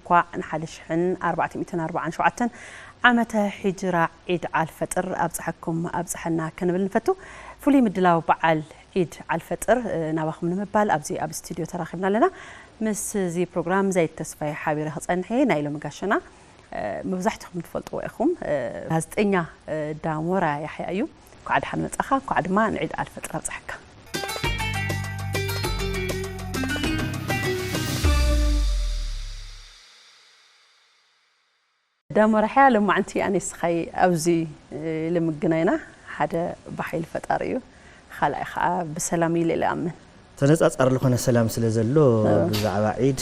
እንኳዕ ንሓደ ሽሕን ኣርባዕተ ሚእትን ኣርባዓን ሸውዓተን ዓመተ ሒጅራ ዒድ ዓልፈጥር ኣብፀሐኩም ኣብፀሐና ክንብል ንፈቱ። ፍሉይ ምድላው በዓል ዒድ ዓልፈጥር ናባኹም ንምባል ኣብዚ ኣብ ስቱድዮ ተራኺብና ኣለና። ምስ እዚ ፕሮግራም ዘይድ ተስፋይ ሓቢረ ክፀንሕ እየ። ናይ ሎሚ ጋሸና መብዛሕትኹም ትፈልጥዎ ኢኹም። ጋዜጠኛ ዳሞራ ያሕያ እዩ። እንኳዕ ደሓን መጻኻ፣ እንኳዕ ድማ ንዒድ ኣልፈጥር ኣብጻሓካ። ዳሞራ ያሕያ፣ ሎማዓንቲ ኣነ ንስኻይ ኣብዚ ልምግናይና ሓደ ብሓይሊ ፈጣሪ እዩ፣ ካልኣይ ከዓ ብሰላም ኢለ እኣምን። ተነጻጻሪ ዝኾነ ሰላም ስለ ዘሎ፣ ብዛዕባ ዒድ፣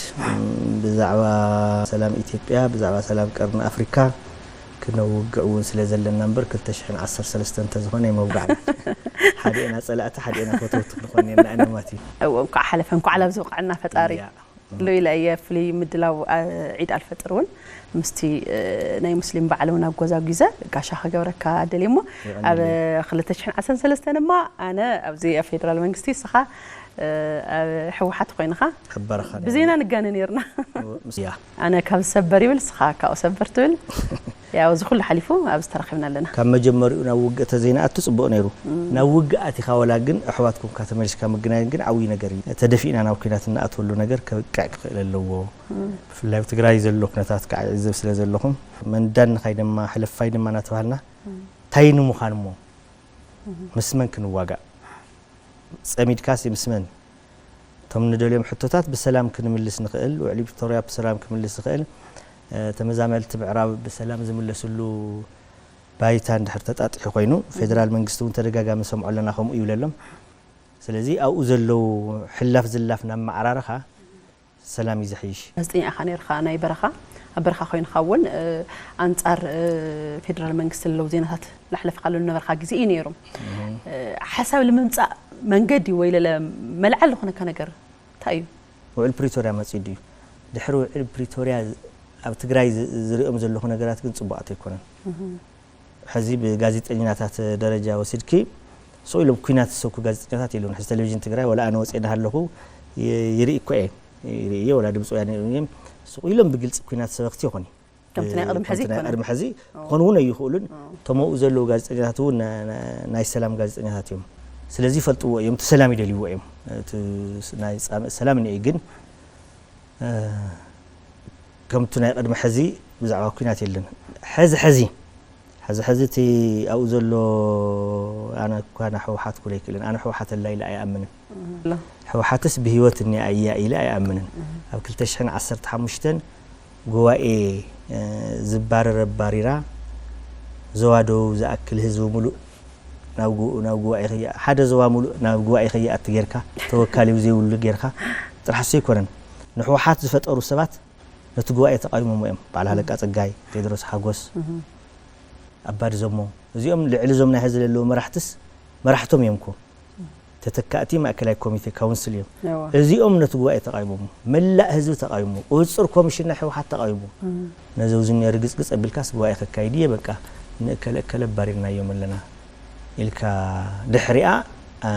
ብዛዕባ ሰላም ኢትዮጵያ፣ ብዛዕባ ሰላም ቀርኒ ኣፍሪካ ክነውግዕ እውን ስለ ዘለና እምበር፣ ክልተ ሽሕን ዓሰርተ ሰለስተን እንተዝኾነ ኣይመውጋዕና። ሓዲኤና ጸላእቲ፣ ሓዲኤና ፈተውቲ ክንኾን ነርና ኢና ማለት እዩ። እወ፣ እንኳዕ ሓለፈ፣ እንኳዕ ላብዚ በቃዕና ፈጣሪ። ያ። ሎ ኢለ እየ ፍሉይ ምድላው፣ አ፣ ዒድ ኣልፈጥር እውን ምስቲ፣ እ፣ ናይ ሙስሊም በዓል እውን ኣጎዛጒዘ ጋሻ ክገብረካ ደልየ እሞ፣ የቐንየለይ። ኣብ ክልተ ሽሕን ዓሰርተ ሰለስተን ድማ ኣነ ኣብዚ ኣብ ፌደራል መንግስቲ፣ ንስኻ፣ እ፣ ኣብ ህወሓት ኮይንኻ ኣብ በረኻ ነይርና። ብዜና ንጋነ ነይርና። ምስ-፣ ያ። ኣነ ካብ ዝሰበር ይብል፣ ንስኻ ካብኡ ሰበር ትብል። ያው፣ እዚ ኩሉ ሓሊፉ ኣብዚ ተራኺብና ኣለና። ካብ መጀመሪኡ ናብ ውግእ ተዘይንኣቱ ጽቡቕ ነይሩ። እም። ናብ ውግእ ኣቲኻ፣ ዋላ ግን ኣሕዋት ኮንካ ተመሊስካ ምግናይ ግን ዓብዪ ነገር እዩ። ተደፊእና ናብ ኲናት እንኣትወሉ ነገር ከብቅዕ ክኽእል ኣለዎ። እም። ብፍላይ ኣብ ትግራይ ዘሎ ኩነታት ከዓ ይዕዘብ ስለ ዘለኹም፣ መንዳን ንኻይ ድማ፣ ሕለፋይ ድማ እናተባህልና፣ እም። እንታይ ንምዃን እሞ? እም። ምስ መን ክንዋጋእ? ጸሚድካስ ምስ መን? እቶም ንደልዮም ሕቶታት ብሰላም ክንምልስ ንኽእል፣ ውዕሊ ፕሪቶርያ ብሰላም ክምልስ ዝኽእል፣ እ፣ ተመዛመልቲ ምዕራብ ብሰላም ዝምለስሉ ባይታ እንድሕር ተጣጢሑ ኮይኑ፣ ፌደራል መንግስቲ እውን ተደጋጋሚ ንሰምዖ ኣለና ከምኡ ይብለሎም። ስለዚ ኣብኡ ዘለዉ ሕላፍ ዝላፍ ናብ መዓራርኻ ሰላም እዩ ዝሕይሽ። ጋዜጠኛ ኢኻ ነይርካ፣ ናይ በረኻ፣ ኣብ በረኻ ኮይንካ እውን፣ እ፣ ኣንጻር፣ እ፣ ፌደራል መንግስቲ ዘለዉ ዜናታት ላሕለፍካሉ ዝነበርካ ግዜ እዩ ነይሩ። እህ። እ፣ ሓሳብ ንምምጻእ መንገዲ ወይ ለለ መልዓል ዝኾነካ ነገር እንታይ እዩ? ውዕል ፕሪቶርያ መጺኡ ድዩ? ድሕሪ ውዕል ፕሪቶርያ ኣብ ትግራይ ዝ-፣ ዝሪኦም ዘለኹ ነገራት ግን ጽቡቓት ኣይኮነን። እህ። ሕዚ ብጋዜጠኛታት ደረጃ ወሲድኪ፣ ስቕ ኢሎም ኲናት ዝሰብኩ ጋዜጠኛታት የለውን። ሕዚ ቴሌቪዥን ትግራይ፣ ወላ ኣነ ወፅየ እናሃለኹ ይ-፣ ይርኢ እኮ እየ። ይርኢ እየ፣ ወላ ድምፂ ወያነ ይርኢ እየ። ስቕ ኢሎም ብግልፂ ኲናት ሰበኽቲ ይኾኑ። ከምቲ ናይ ቅድሚ ሕዚ ከምቲ ናይ ኣይኮነን። ቅድሚ ሕዚ ኦ። ክኾኑ እውን ኣይኽእሉን። ኦ። እቶም ኣብኡ ዘለዉ ጋዜጠኛታት እውን ና-፣ ና-፣ ናይ ሰላም ጋዜጠኛታት እዮም። ስለዚ ይፈልጥዎ እዮም፣ እቲ ሰላም ይደልይዎ እዮም። እቲ ስ-፣ ናይ ጻምእ ሰላም እኒአ እዩ፣ ግን እ፣ ከምቲ ናይ ቅድሚ ሕዚ ብዛዕባ ኲናት የለን። ሕዚ ሕዚ፣ ሕዚ ሕዚ እቲ ኣብኡ ዘሎ፣ ኣነ እኳ ና ህወሓት ክብል ኣይክእልን። ኣነ ህወሓት ኣላ ኢለ ኣይኣምንን። እህ። ህወሓትስ ብህይወት እኒኣ እያ ኢለ ኣይኣምንን። እህ። ኣብ ክልተ ሽሕን ዓሰርተ ሓሙሽተን ጉባኤ፣ እ፣ ዝባረር ኣባሪራ፣ ዞባ ደቡብ ዝኣክል ህዝቢ ሙሉእ ናብ ጉ-፣ ናብ ጉባኤ ከይኣ-፣ ሓደ ዞባ ሙሉእ ናብ ጉባኤ ከይኣቱ ጌርካ፣ ተወካሊ ዘይብሉ ጌርካ ጥራሕ እሱ ኣይኮነን። ንህወሓት ዝፈጠሩ ሰባት ነቲ ጉባኤ ተቃዊሞሞ እዮም። በዓል ሃለቃ ጸጋይ፣ ቴድሮስ ሓጎስ፣ እህ። ኣባዲ ዘሞ፣ እዚኦም ልዕሊ እዞም ናይ ሕዚ ዘለዉ መራሕትስ መራሕቶም እዮም እኮ። ተተካእቲ ማእከላይ ኮሚቴ ካውንስል እዮም። እዋ። እዚኦም ነቲ ጉባኤ ተቃዊሞሞ። መላእ ህዝቢ ተቃዊሞ። ቁጽጽር ኮሚሽን ናይ ህወሓት ተቃዊሞ። እህ። ነዚ ኣብዚ እኒኦ ርግጽግጽ ኣቢልካስ ጉባኤ ከካይድ እየ፣ በቃ፣ ንእከለ እከለ ኣባሪርናዮም ኣለና ኢልካ ድሕሪኣ፣ ኣ፣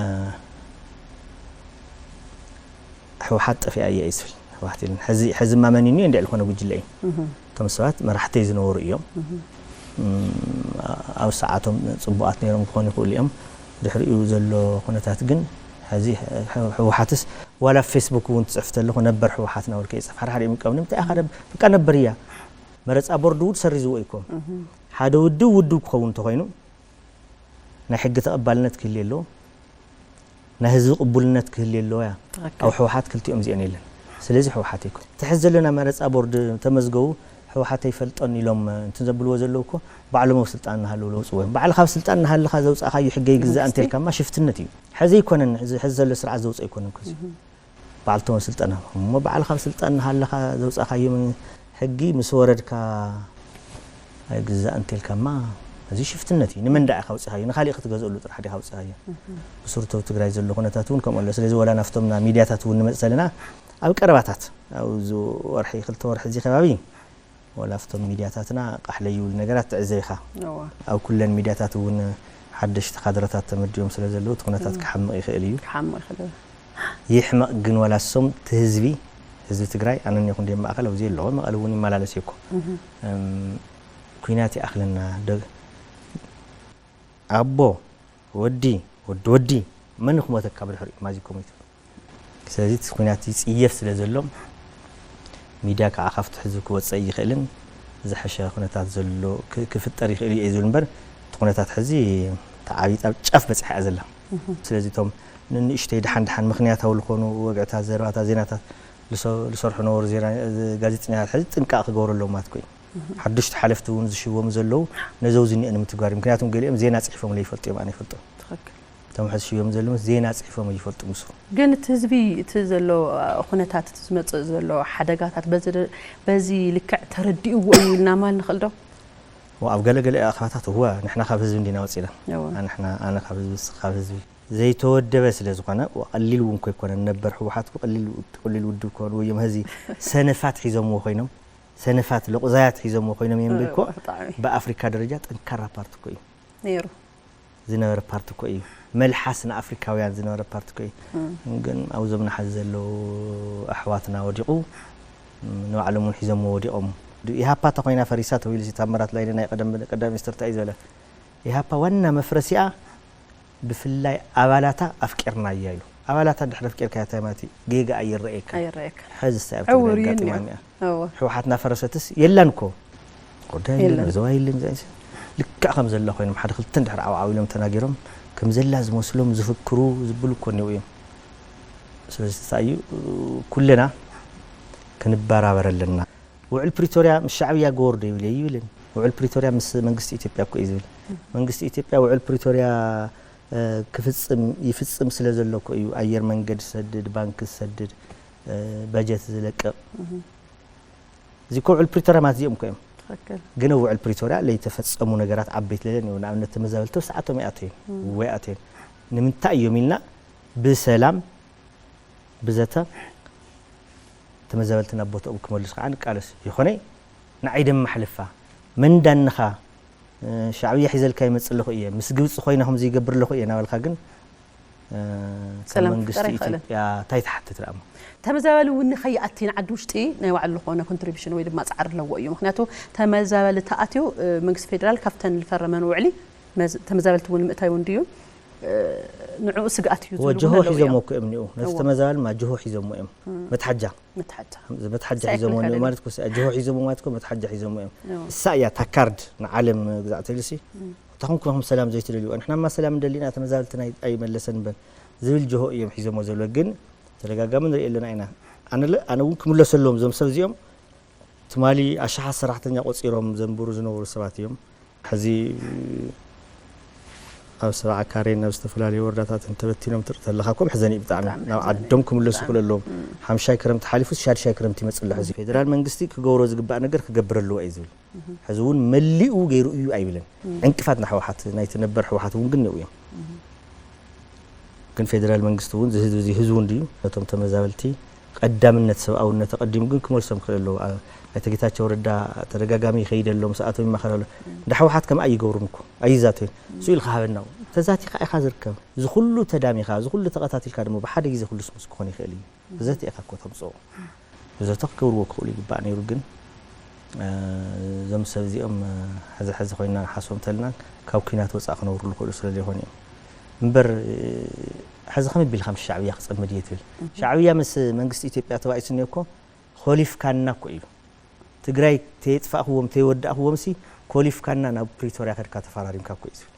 ህወሓት ጠፊኣ እያ እዩ ዝብል። ህወሓት የለን። ሕዚ፣ ሕዚ እማ መን እዩ እኒኦ? እንድዒ ዝኾነ ጉጅለ እዩ። እህ። እቶም ሰባት መራሕተይ ዝነበሩ እዮም። እህ። እም፣ ኣብ ሰዓቶም ጽቡቓት ነይሮም ክኾኑ ይኽእሉ እዮም። ድሕሪኡ ዘሎ ኩነታት ግን፣ ሕዚ ህ-፣ ህወሓትስ ዋላ ኣብ ፌስቡክ እውን ትጽሕፍ ተለኹ፣ ነበር ህወሓት እናበልካ ይጽሕፍ። ሓደ ሓደ ይምቀም፣ ንምንታይ ኢኻ ነብ-፣ በቃ ነበር እያ። መረጻ ቦርድ እውን ሰሪዝዎ እዩ እኮ። እህ። ሓደ ውድብ ውድብ ክኸውን እንተኾይኑ፣ ናይ ሕጊ ተቐባልነት ክህልዮ ኣለዎ። ናይ ህዝቢ ቅቡልነት ክህልዮ ኣለዎ እያ። ትኽክል። ኣብ ህወሓት ክልቲኦም እዚኦም የለን። ስለዚ ህወሓት ኣይኮን። እቲ ሕዚ ዘለና መረጻ ቦርድ ተመዝገቡ፣ ህወሓት ኣይፈልጦን ኢሎም እንትን ዘብልዎ ዘለዉ እኮ፣ ባዕሎም ኣብ ስልጣን እናሃለዉ ለውፅዎ እዮም። ባዕልኻ ኣብ ስልጣን እናሃለኻ ዘውፃእኻዮ ሕጊ ኣይግዛእ እንተልካማ ሽፍትነት እዩ። ሕዚ ኣይኮነን፣ ሕዚ፣ ሕዚ ዘሎ ስርዓት ዘውፅኦ ኣይኮነን እኮ እዚ። እህ። ባዕልቶም ስልጠና። እሞ ባዕልኻ ኣብ ስልጣን እናሃለኻ ዘውፃእኻዮም ሕጊ ምስ ወረድካ ኣይግዛእን እንተልካማ፣ እዚ ሽፍትነት እዩ። ንመን ደኣ ኢኻ ኣውፂኻዮ? ንኻሊእ ክትገዝእሉ ጥራሕ ዲኻ ኣውፂኻዮ? እህ። ብስሩተው ትግራይ ዘሎ ኩነታት እውን ከምኡ ኣሎ። ስለዚ ወላ ናብቶም ና ሚድያታት እውን ንመፅእ ዘለና፣ ኣብ ቀረባታት፣ ኣብዚ ወርሒ፣ ክልተ ወርሒ እዚ ከባቢ፣ ወላ ኣብቶም ሚድያታትና ቃሕ ለይብሉ ነገራት ትዕዘብ ኢኻ። እዋ። ኣብ ኩለን ሚድያታት እውን ሓደሽቲ ካድረታት ተመዲቦም ስለ ዘለዉ፣ እቲ ኩነታት እም። ክሓምቕ ይኽእል እዩ። ክሓምቕ ይኽእል እዩ። ይሕመቕ ግን፣ ዋላ እሶም እቲ ህዝቢ ህዝቢ ትግራይ ኣነ እኒኹ እንደ ማእኸል ኣብዚ ኣለኹ፣ መቐለ እውን ይመላለስ እየ እኮ። እም፣ ኲናት ይኣኽለና፣ ደ-፣ ኣቦ፣ ወዲ፣ ወዲ ወዲ፣ መን ክሞተካ ብድሕሪኡ ማዚ ኮሚት። ስለዚ እቲ ኲናት ይጽየፍ ስለ ዘሎ፣ ሚድያ ከዓ ካብቲ ሕዚ ክወጽእ ኣይኽእልን። ዝሐሸ ኩነታት ዘሎ ክ-፣ ክፍጠር ይኽእል እዩ ዝብል እምበር፣ እቲ ኩነታት ሕዚ ተዓቢጣ ኣብ ጫፍ በጺሓ እያ ዘላ። ስለዚ እቶም ንንእሽተይ ደሓን ደሓን ምኽንያታዊ ዝኾኑ ወግዕታት፣ ዘረባታት፣ ዜናታት ልሶ-፣ ልሰርሑ ነበሩ ዜና፣ ጋዜጠኛታት ሕዚ ጥንቃቕ ክገብሩ ኣለዎም ማለት ኮይኑ። ሓደሽቲ ሓለፍቲ እውን ዝሽወሙ ዘለዉ ነዚ ኣብዚ እኒኦ ንምትግባር እዩ። ምክንያቱም ገሊኦም ዜና ጽሒፎም ለይፈልጡ እዮም፣ ኣነ ይፈልጦም። ትኽክል። እቶም ሕዚ ሽወሙ ዘለዉ ዜና ጽሒፎም ይፈልጡ ምስ። ግን እቲ ህዝቢ እቲ ዘሎ ኩነታት፣ እቲ ዝመጽእ ዘሎ ሓደጋታት በዚ ደ-፣ በዚ ልክዕ ተረዲእዎ እዩ ኢልና ማል ንኽእል ዶ? ወ-፣ ኣብ ገለ ገለ ኣኻታት እወ፣ ንሕና ካብ ህዝቢ እንዲና ወጺና። እወ። ኣንሕና፣ ኣነ ካብ ህዝቢ፣ ንስኻ ካብ ህዝቢ። ዘይተወደበ ስለ ዝኾነ፣ ወ-፣ ቀሊል እውን ኮይኮነ ነበር ህወሓት፣ ቀሊል ውድ-፣ ቀሊል ውድብ ኮኑ፣ ወዮም ህዚ ሰነፋት ሒዞምዎ ኮይኖም፣ ሰነፋት፣ ልቑዛያት ሒዞምዎ ኮይኖም እዮም እኮ። ብጣዕሚ። ብኣፍሪካ ደረጃ ጠንካራ ፓርቲ እኮ እዩ። ነይሩ። ዝነበረ ፓርቲ እኮ እዩ። መልሓስ ንኣፍሪካውያን ዝነበረ ፓርቲ እኮ እዩ። እም። ግን ኣብዞም ንሓዚ ዘለዉ ኣሕዋትና ወዲቑ፣ እም፣ ንባዕሎም እውን ሒዞምዎ ወዲቖም። ኢሃፓ እታ ኮይና ፈሪሳ ተባሂሉ፣ ታምራት ላይነ ናይ ቀደም ቀዳማይ ሚኒስትር እንታይ እዩ ዝበለ? ኢሃፓ ዋና መፍረሲኣ ብፍላይ ኣባላታ ኣፍቂርናያ ኢሉ። ኣባላታ ድሕሪ ኣፍቂርካ እንታይ ማለት እዩ? ጌጋ ኣይረኣየካ። ኣይረኣየካ። ሕዚ እንታይ ኣብ ዕውር ትግራይ እዩ ኣጋጢማ እኒኦ። እኒኣ? እወ። ህወሓት እናፈረሰትስ የላን እኮ። ጉዳይ የለን፣ የለን። ዘዋ የለን፣ ዘዋ የለን። ልክዕ ከም ዘላ ኮይኖም ሓደ ክልተ እንድሕር ዓው ዓው ኢሎም ተናጊሮም ከም ዘላ ዝመስሎም ዝፍክሩ ዝብሉ እኮ እኒው እዮም። ስለዚ እንታይ እዩ፣ ኩልና ክንበራበር ኣለና። ውዕል ፕሪቶርያ ምስ ሻዕብያ ገበሩ ዶ ይብል እየ ይብልን። ውዕል ፕሪቶርያ ምስ መንግስቲ ኢትዮጵያ እኮ እዩ ዝብል። መንግስቲ ኢትዮጵያ ውዕል ፕሪቶርያ፣ እ፣ ክፍጽም፣ ይፍጽም ስለ ዘሎ እኮ እዩ ኣየር መንገድ ዝሰድድ፣ ባንክ ዝሰድድ፣ እ፣ በጀት ዝለቅቕ። እህ። እዚ እኮ ውዕል ፕሪቶርያ ማለት እዚኦም እኮ እዮም። ትኽክል። ግን ኣብ ውዕል ፕሪቶርያ ለይተፈጸሙ ነገራት ዓበይቲ ለለን እዩ። ንኣብነት ተመዛበልቲ ኣብ ሰዓቶም ይኣተዩ። እም። ወይ ኣተዩ። ንምንታይ እዮም ኢልና ብሰላም ብዘተ ተመዛበልቲ ናብ ቦታኦም ክመልሱ ከዓ ንቃለስ። ይኾነ ንዓይ ደም ማሕልፋ መንዳንኻ፣ እ፣ ሻዕብያ ሒዘልካ ይመጽእ ኣለኹ እየ፣ ምስ ግብጺ ኮይነ ከምዚ ይገብር ኣለኹ እየ እናበልካ ግን፣ እ፣ ካብ ሰላም መንግስቲ ክፍጠር ኣይኽእልን። ኢትዮጵያ እንታይ ትሓትት ደኣ እሞ? ተመዛባሊ እውን ንኸይኣቲ ንዓዲ ውሽጢ ናይ ባዕሉ ዝኾነ ኮንትሪቢሽን ወይ ድማ ጻዕሪ ኣለዎ እዩ። ምኽንያቱ ተመዛባሊ ተኣትዩ፣ እ፣ መንግስቲ ፌደራል ካብተን ዝፈረመን ውዕሊ መዝ-፣ ተመዛበልቲ እውን ምእታይ እውን ድዩ፣ እ፣ ንዕኡ ስግኣት እዩ እወ፣ ዝብሉ ጅሆ እውን ኣለዉ ሒዞሞ እዮም። እኮ እዮም እኒኡ። ነቲ እወ። ተመዛባሊ ማ ጅሆ ሒዞሞ እዮም። እም። መትሓጃ። መትሓጃ። እዚ መትሓጃ ሳይክል ሒዞሞ እኒኡ ክሕደግ። ማለት እኮ፣ ጅሆ ሒዞሞ ማለት እኮ መትሓጃ ሒዞሞ እዮም። እወ። እሳ እያ እታ ካርድ ንዓለም ግዛዕ ተልሲ። እም። እታ ኹንኩም ኢኹም ሰላም ዘይትደልዩ። ንሕናማ ሰላም እንደሊና ተመዛበልትና ኣይ-፣ ኣይመለሰን እምበር ዝብል ጅሆ እዮም ሒዞሞ ዘሎ። ግን ተደጋጋሚ ንርኢ ኣለና ኢና። ኣነ ለ-፣ ኣነ እውን ክምለሰሎም እዞም ሰብ እዚኦም ትማሊ ኣሽሓት ሰራሕተኛ ቆጺሮም ዘንብሩ ዝነበሩ ሰባት እዮም። ሕዚ ኣብ ሰብዓ ካሬን ኣብ ዝተፈላለዩ ወረዳታትን ተበቲኖም ትርኢ ተለኻ እኮ መሕዘኒ እዩ ብጣዕሚ። ብጣዕሚ ናብ መሕዘኒ ዓዶም እዩ ክምለሱ ብጣዕሚ። ክእለዎም። እም። ሓምሻይ ክረምቲ ሓሊፉ ሽዱሽታይ ክረምቲ ይመጽእ ኣሎ ሕዚ። ፌደራል መንግስቲ ክገብሮ ዝግባእ ነገር ክገብር ኣለዎ እዩ ዝብል። እህ። ሕዚ እውን መሊኡ ገይሩ እዩ ኣይብልን። እም። ዕንቅፋት ንሕወሓት ናይቲ ነበር ሕወሓት እውን ግን እኒኡ እዮም። እህ። ግን ፌደራል መንግስቲ እውን እዚ ህዝቢ እዚ ህዝቡ እንድዩ፣ ነቶም ተመዛበልቲ ቀዳምነት ሰብኣውነት ኣቐዲሙ ግን ክመልሶም ክእል ኣለዎ። ኣ-፣ ኣይተ ጌታቸው ረዳ ተደጋጋሚ ይኸይድ ኣሎ፣ ምስ ኣቶም ይማኸር ኣሎ። እንዳ ህወሓት ከምኣ ኣይገብሩን እኮ፣ ኣይዛተዩን። ስኡ ኢልካ ሃበና። ተዛቲኻ ኢኻ ዝርከብ። እዚ ኩሉ ተዳሚኻ፣ እዚ ኩሉ ተቐታቲልካ ድማ ብሓደ ግዜ ኩሉ ስሙስ ክኾን ይኽእል እዩ። ብዘተ ኢኻ እኮ ተምጽኦ። ብዘተ ክገብርዎ ክኽእሉ ይግባእ ነይሩ፣ ግን፣ እ፣ እዞም ሰብ እዚኦም፣ እ፣ ሕዚ ሕዚ ኮይንና ንሓስቦም ተለና ካብ ኲናት ወጻእ ክነብሩ ዝኽእሉ ስለ ዘይኮኑ እዮም። እምበር፣ እ፣ ሕዚ ከመይ ቢልካ ምስ ሻዕብያ ክጸምድ እየ ትብል? እህ። ሻዕብያ ምስ መንግስቲ ኢትዮጵያ ተባኢሱ እኒኦ እኮ ኮሊፍካና እኮ እዩ። ትግራይ ተየጥፋእክዎም፣ ተየወዳእክዎም ሲ ኮሊፍካና ናብ ፕሪቶርያ ከድካ ተፈራሪምካ እኮ እዩ ዝብል።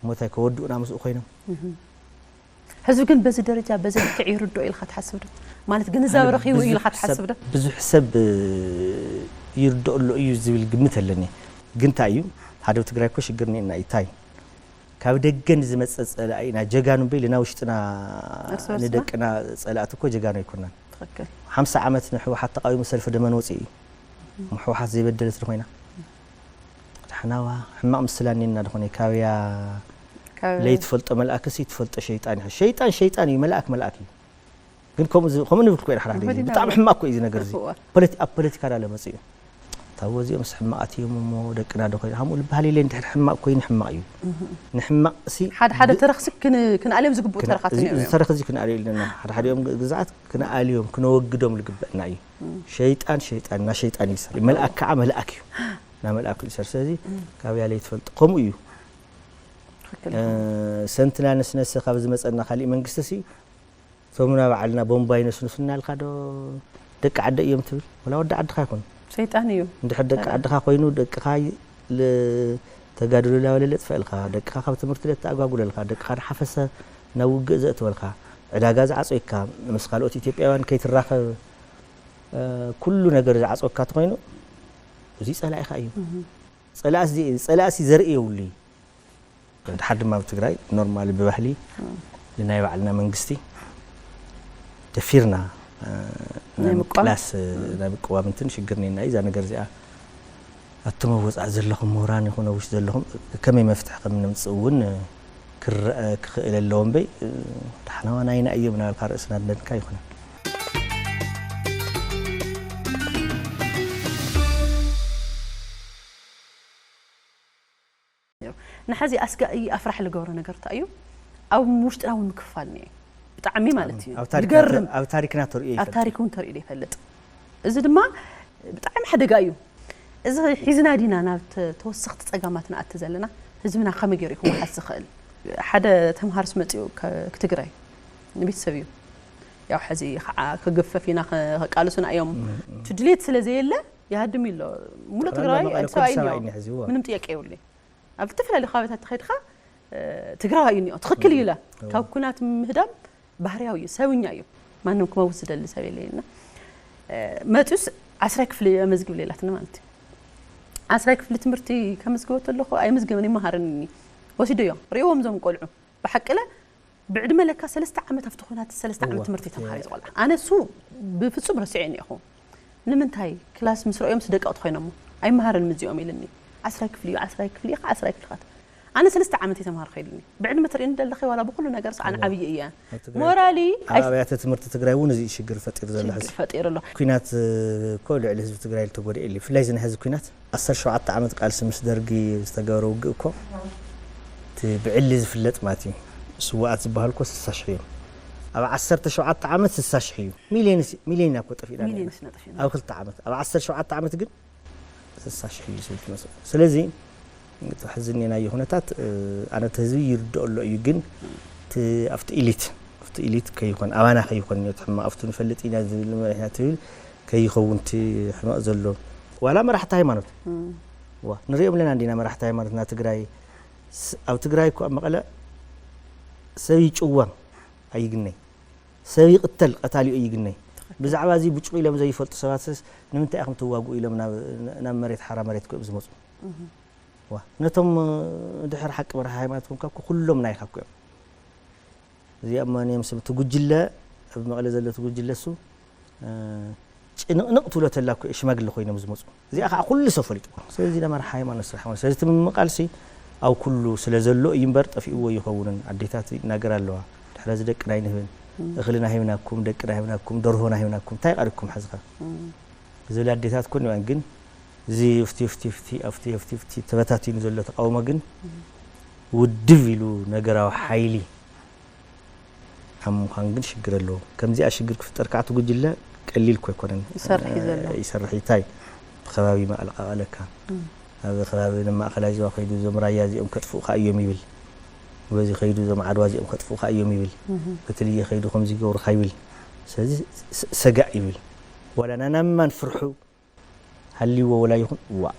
እሞ እንታይ ከወድኡና ምስኡ ኮይኖም? እህ። ህዝቢ ግን በዚ ደረጃ፣ በዚ ልክዕ ይርድኦ ኢልካ ትሓስብ ዶ? ማለት ግንዛበ ኣነ ረኺቡ ብዙሕ ኢልካ ሰብ፣ ትሓስብ ዶ? ብዙሕ ሰብ፣ እ፣ ይርድኦ ኣሎ እዩ ዝብል ግምት ኣለኒ። ግን እንታይ እዩ? ሓደ ኣብ ትግራይ እኮ ሽግር እኒኤና እዩ። እንታይ? ካብ ደገ ንዝመጸ ጸላኢ ኢና ጀጋኑ እምበይ፣ ኢልና ውሽጥና እርስ በርስና? ንደቅና ጸላእቲ እኮ ጀጋኑ ኣይኮናን። ትኽክል። ሓምሳ ዓመት ንሕወሓት ተቃዊሙ ሰልፊ ደመን ወፂኡ እዩ። እም። ህወሓት ዘይበደለት ዶ ኮይና? ዳሕናዋ ሕማቕ ምስላ እኒና ዶ ኾነ? ካበያ ካብ ለይትፈልጦ መልኣክሲ ትፈልጦ ሸይጣን እዩ። ሸይጣን ሸይጣን እዩ፣ መልኣክ መልኣክ እዩ። ግን ከምኡ ዝ-፣ ከምኡ ንብል እኮ ኢና ሓደ ሓደ ግዜ። መዲና ብጣዕሚ እኮ። ሕማቕ እኮ እዩ እዚ ነገር እዚ። እኮ። ፖለቲ-፣ ኣብ ፖለቲካ ዳለ መጽኡ እዩ። ታቦ እዚኦም ምስ ሕማቓት እዮም እሞ ደቅና ዶ ኮይኑ? ሃምኡ ዝበሃል የለን። ድሕሪ ሕማቕ ኮይኑ ሕማቕ እዩ። ንሕማቕ ሲ ሓደ ሓደ ተረኽሲ ክን- ክንኣልዮም ዝግብኡ ተረኻት እዚ እዮም። ተረኽ እዚ ክንኣልዮ ኣለና። ሓደ ሓዲኦም ግዝኣት ክንኣልዮም ክነወግዶም ዝግበእና እዩ። ሸይጣን ሸይጣን እና ሸይጣን እዩ ዝሰርሕ። መልኣክ ከዓ መልኣክ እዩ። እና መልኣክ እዩ ዝሰርሕ። ስለዚ ካብ ያለ ይትፈልጥ ከምኡ እዩ። ትኽክል። ሰንትና ነስነሰ ካብ ዝመፀና ካሊእ መንግስቲ ሲ እቶም ናባዕልና ቦምባ ይነስንሱና ኢልካ ዶ ደቂ ዓደ እዮም ትብል? ወላ ወዲ ዓድኻ ይኹን ሰይጣን እዩ። እንድሕር ደቂ ዓድኻ ኮይኑ ደቅኻ ተጋድሎ ላበለ ለጥፈእልካ፣ ደቅኻ ካብ ትምህርቲ ለተኣጓጉለልካ፣ ደቅኻ ንሓፈሰ ናብ ውግእ ዘእትወልካ፣ ዕዳጋ ዝዓፀይካ፣ ምስ ካልኦት ኢትዮጵያውያን ከይትራኸብ ኩሉ ነገር ዝዓፀወካ ተኾይኑ እዚ ፀላኢኻ እዩ። ፀላእሲ ዘርኢ የብሉ እዩ። ድሓር ድማ ኣብ ትግራይ ኖርማሊ ብባህሊ ንናይ ባዕልና መንግስቲ ደፊርና ናይ ምቅላስ ናይ ምቅዋም እንትን ሽግር ነና እዩ። እዛ ነገር እዚኣ ኣቱም ኣብ ወፃኢ ዘለኹም ምሁራን ይኹን ኣብ ውሽጢ ዘለኹም ከመይ መፍትሒ ከም ንምፅእ እውን ክረአ ክኽእል ኣለዎ እምበይ ዳሕናዋ ናይና እዮም እናበልካ ርእስና ድነድካ ይኹነን። ንሓዚ ኣስጋኢ ኣፍራሕ ዝገብሮ ነገር እንታይ እዩ? ኣብ ውሽጥና እውን ምክፍፋል እኒአ ብጣዕሚ ማለት እዩ። ዝገርም ኣብ ታሪክና ተርእዮ ኣብ ታሪክ እውን ተርእዩ ይፈልጥ። እዚ ድማ ብጣዕሚ ሓደጋ እዩ። እዚ ሒዝና ዲና ናብ ተወሰኽቲ ፀጋማት ንኣቲ ዘለና? ህዝብና ከመይ ገይሩ ክወሓስ ዝኽእል? ሓደ ተምሃርስ መፂኡ ትግራይ ንቤተሰብ እዩ ያው ሕዚ ከዓ ክግፈፍ ኢና ከቃልሱና እዮም ትድሌት ስለ ዘየለ ይሃድም ኢሎ ሙሉ ትግራይ ኣዲስ ኣበባ እዩ። ምንም ጥያቄ የብሉ። ኣብ ዝተፈላለዩ ከባቢታት ተኸድካ ትግራዋይ እዩ እኒኦ ትኽክል እዩ ኢላ ካብ ኩናት ምህዳም ባህርያዊ እዩ ሰብኛ እዩ። ማንም ክመውት ዝደሊ ሰብ የለ ኢልና መፅዩስ ዓስራይ ክፍሊ የመዝግብ ሌላትና ማለት እዩ። ዓስራይ ክፍሊ ትምህርቲ ከመዝግቦ ተለኹ ኣይምዝግብን ይመሃርን እኒ ወሲዶ እዮም ርእዎም ዞም ቆልዑ ብሓቅለ ብዕድመ ለካ ሰለስተ ዓመት ኣብቲ ኩናት ሰለስተ ዓመት ትምህርቲ ተምሃረ ዝቆልዓ ኣነ እሱ ብፍፁም ረሲዐ እኒኹ ንምንታይ ክላስ ምስ ረእዮም ስደቀቕቲ ኮይኖሞ ኣይመሃርን ምዚኦም ኢልኒ ዓስራይ ክፍሊ እዩ ዓስራይ ክፍሊ ኢኻ ዓስራይ ክፍሊ ኻት ኣነ ሰለስተ ዓመት የተማርኩ ኢልኒ ብዕድመ ትርእኒ ደለኺ ዋላ ብኩሉ ነገር ሰዓን ዓብዪ እያ ሞራሊ ኣብ ኣብያተ ትምህርቲ ትግራይ እውን እዚ ሽግር ፈጢሩ ዘሎ ሕዚ ፈጢሩ ኣሎ ኩናት እኮ ልዕሊ ህዝቢ ትግራይ ዝተጎድኤ የለ ብፍላይ እዚ ናይ ሕዚ ኩናት ዓሰርተ ሸውዓተ ዓመት ቃልሲ ምስ ደርጊ ዝተገበረ ውግእ እኮ እቲ ብዕሊ ዝፍለጥ ማለት እዩ ስዋኣት ዝበሃል እኮ ስሳ ሽሕ እዮም ኣብ ዓሰርተ ሸውዓተ ዓመት ስሳ ሽሕ እዩ ሚሊዮን ሚሊዮን እኮ ጠፊእና ሚሊዮን ስነጥፊ ኣብ ክልተ ዓመት ኣብ ዓሰርተ ሸውዓተ ዓመት ግን ስሳ ሽሕ እዩ ዝብል ትመስል ስለዚ ተሕዝኔናዮ ኩነታት ኣነ እቲ ህዝቢ ይርድኦ ኣሎ እዩ ግን ኣብቲ ኢሊት ኣብቲ ኢሊት ከይኮን ኣባና ከይኮን እዩ ሕማቕ ኣብቲ ንፈልጥ ኢና ዝብል መሪሕና ትብል ከይኸውን እቲ ሕመቕ ዘሎ ዋላ መራሕቲ ሃይማኖት ዋ ንሪኦም ኣለና እንዲና መራሕቲ ሃይማኖትና ትግራይ ኣብ ትግራይ እኮ ኣብ መቐለ ሰብ ይጭዋ ኣይግነይ ሰብ ይቕተል ቀታሊኡ ኣይግነይ ብዛዕባ እዚ ብጭው ኢሎም ዘይፈልጡ ሰባትስ ንምንታይ ኢኹም ትዋግኡ ኢሎም ናብ መሬት ሓራ መሬት ክእብ ዝመፁ ዋ ነቶም ድሕር ሓቂ መራሒ ሃይማኖት ኮንካ ኩሎም ናይካ እኮ እዮም እዚኣ ማንዮም ስም እቲ ጉጅለ ኣብ መቐለ ዘሎ እቲ ጉጅለ እሱ ጭንቕንቕ ትብሎ ተላ እኮ ሽማግለ ኮይኖም ዝመፁ እዚኣ ከዓ ኩሉ ሰብ ፈሊጡ ስለዚ ነመርሓ ሃይማኖት ስራሕ ማለት ስለዚ እቲ ምምቓል ሲ ኣብ ኩሉ ስለ ዘሎ እዩ እምበር ጠፊእዎ ይኸውንን ኣዴታት ይናገር ኣለዋ ድሕረ እዚ ደቅና ኣይንህብን እኽልና ሂብናኩም ደቅና ሂብናኩም ደርሆና ሂብናኩም እንታይ ቀሪኩም ሕዝኻ ዝብል ኣዴታት ኮን ይዋን ግን እዚ ፍቲ ፍቲ ፍቲ ኣፍቲ ፍቲ ፍቲ ተበታቲኑ ዘሎ ተቃውሞ ግን ውድብ ኢሉ ነገራዊ ሓይሊ ኣብ ምዃን ግን ሽግር ኣለዎ። ከምዚኣ ሽግር ክፍጠር ከዓ እቲ ጉጅለ ቀሊል እኮ ኣይኮነን። ይሰርሕ እዩ ዘሎ። ይሰርሕ እዩ። እንታይ ብከባቢ ይመቐለካ። ኣብ ከባቢ ማእኸላይ ዞባ ከይዱ እዞም ራያ እዚኦም ከጥፍኡኻ እዮም ይብል። በዚ ከይዱ እዞም ዓድዋ እዚኦም ከጥፍኡኻ እዮም ይብል። በትልየ ከይዱ ከምዚ ይገብሩኻ ይብል። ስለዚ ሰጋእ ይብል። ዋላ ናናማን ፍርሑ ሃልይዎ ወላ ይኹን ዋእ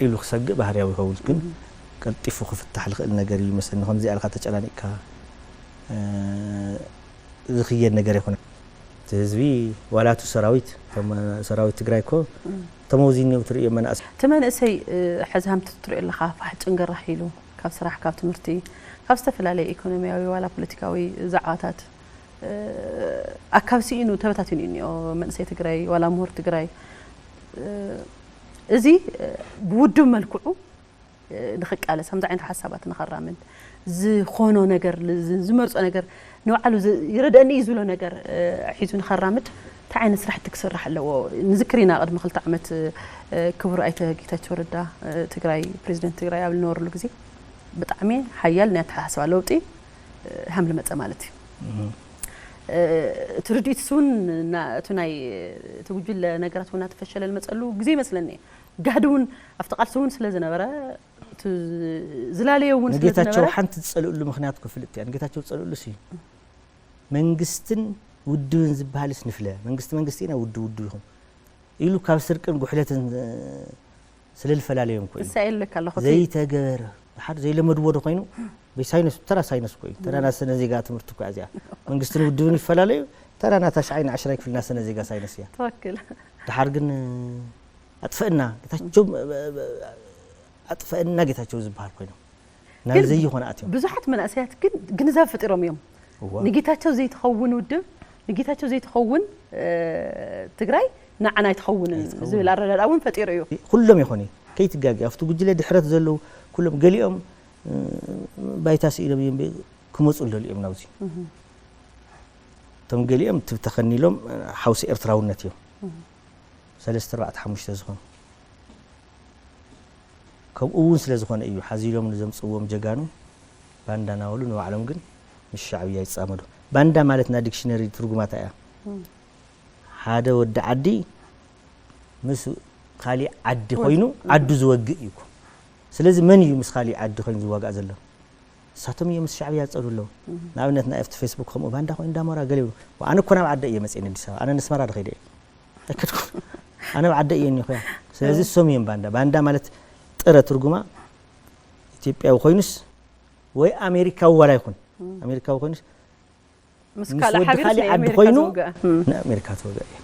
ኢሉ ክሰግእ ባህርያዊ ይኸውን ግን ቀልጢፉ ክፍታሕ ዝኽእል ነገር እዩ ይመስለኒ። ከምዚ ኣልካ ተጨናኒቕካ ዝኽየድ ነገር ኣይኮነን። እቲ ህዝቢ ዋላ እቱ ሰራዊት እቶም ሰራዊት ትግራይ እኮ እቶም ኣብዚ እኒው ትርእዮ መናእሰይ። እቲ መንእሰይ ሕዚ ሃምቲ ትሪኦ ኣለኻ ፋሕ ጭንግራሕ ኢሉ ካብ ስራሕ ካብ ትምህርቲ ካብ ዝተፈላለየ ኢኮኖሚያዊ ዋላ ፖለቲካዊ ዛዕባታት ኣካብ ስኢኑ ተበታቲኑ እዩ እኒኦ መንእሰይ ትግራይ ዋላ ምሁር ትግራይ እዚ ብውድብ መልክዑ ንኽቃለስ ከምዚ ዓይነት ሓሳባት ንኸራምድ ዝኾኖ ነገር ዝመርፆ ነገር ንባዕሉ ይረደእኒ እዩ ዝብሎ ነገር ሒዙ ንኸራምድ እንታይ ዓይነት ስራሕቲ ክስራሕ ኣለዎ? ንዝክር ኢና ቅድሚ ክልተ ዓመት ክቡር ኣይተ ጌታቸው ረዳ ትግራይ ፕሬዚደንት ትግራይ ኣብ ዝነበርሉ ግዜ ብጣዕሚ ሓያል ናይ ኣተሓሳስባ ለውጢ ሃም ዝመፀ ማለት እዩ። እቲ ርድኢት እውን እቲ ናይ እቲ ጉጅለ ነገራት እውን እናተፈሸለ ዝመፀሉ ግዜ ይመስለኒ። ጋህዲ እውን ኣብቲ ቃልሲ እውን ስለ ዝነበረ ዝላለየ እውን ስለ ዝነበረ ንጌታቸው ሓንቲ ዝፀልእሉ ምክንያት ክፍልጥ እያ። ንጌታቸው ዝፀልእሉ ሲ መንግስትን ውድብን ዝበሃልስ ንፍለ መንግስቲ መንግስቲ ኢና ውድብ ውድብ ይኹን ኢሉ ካብ ስርቅን ጉሕለትን ስለ ዝፈላለዮም ኮይኑ ንሳ የለካ ኣለኹ ዘይተገበረ ሓደ ዘይለመድዎ ዶ ኮይኑ ብሳይነስ ተራ ሳይነስ እኮ እዩ። ተራ ናሰነ ዜጋ ትምህርቲ እኮ እዚኣ መንግስትን ውድብን ይፈላለዩ። ተራ ናታ ሻዓይ ንዓሽራይ ክፍል ናሰነ ዜጋ ሳይነስ እያ። ትክክል። ድሓር ግን ኣጥፈእና ጌታቸው ኣጥፈእና ጌታቸው ዝበሃል ኮይኖም ናብ ዘይኮነ ኣትዮም። ብዙሓት መናእሰያት ግን ግንዛብ ፈጢሮም እዮም። ንጌታቸው ዘይትኸውን ውድብ ንጌታቸው ዘይትኸውን ትግራይ ንዓና ኣይትኸውንን ዝብል ኣረዳድኣ እውን ፈጢሩ እዩ። ኩሎም ይኾኑ ከይትጋጊ ኣብቲ ጉጅለ ድሕረት ዘለዉ ኩሎም ገሊኦም ባይታ ስኢሎም እዮም ክመፁ ዝደልዩ እዮም ናብዚ። እቶም ገሊኦም ትብ ተኸኒሎም ሓውሲ ኤርትራውነት እዮም ሰለስተ ኣርባዕተ ሓሙሽተ ዝኾኑ ከምኡ እውን ስለ ዝኾነ እዩ ሓዚሎም ንዘምፅዎም ጀጋኑ ባንዳ ናበሉ ንባዕሎም ግን ምስ ሻዕብያ ይፃመዱ። ባንዳ ማለት ና ዲክሽነሪ ትርጉማታ እያ። ሓደ ወዲ ዓዲ ምስ ካሊእ ዓዲ ኮይኑ ዓዱ ዝወግእ እዩ። ስለዚ መን እዩ ምስ ካሊእ ዓዲ ኮይኑ ዝዋጋእ ዘሎ? እሳቶም እዮም ምስ ሻዕብያ ዝፀሩ ኣለዉ። ንኣብነት ናይ ኣብቲ ፌስቡክ ከምኡ ባንዳ ኮይኑ ዳሞራ ገለ ይብሉ። ኣነ እኮ ናብ ዓደ እየ መፅእኒ ኣዲስ ኣበባ ኣነ ንስመራ ዶ ከይደ እየ ኣይከድኩ ኣነ ኣብ ዓደ እየ እኒኹ እያ። ስለዚ እሶም እዮም ባንዳ። ባንዳ ማለት ጥረ ትርጉማ ኢትዮጵያዊ ኮይኑስ ወይ ኣሜሪካዊ ዋላ ይኹን ኣሜሪካዊ ኮይኑስ ምስ ካልእ ወዲ ሓቢሩስ ካልእ ናይ ዓዲ ኣሜሪካ ኮይኑ ዝወግአ። ንኣሜሪካ ትወግእ እያ።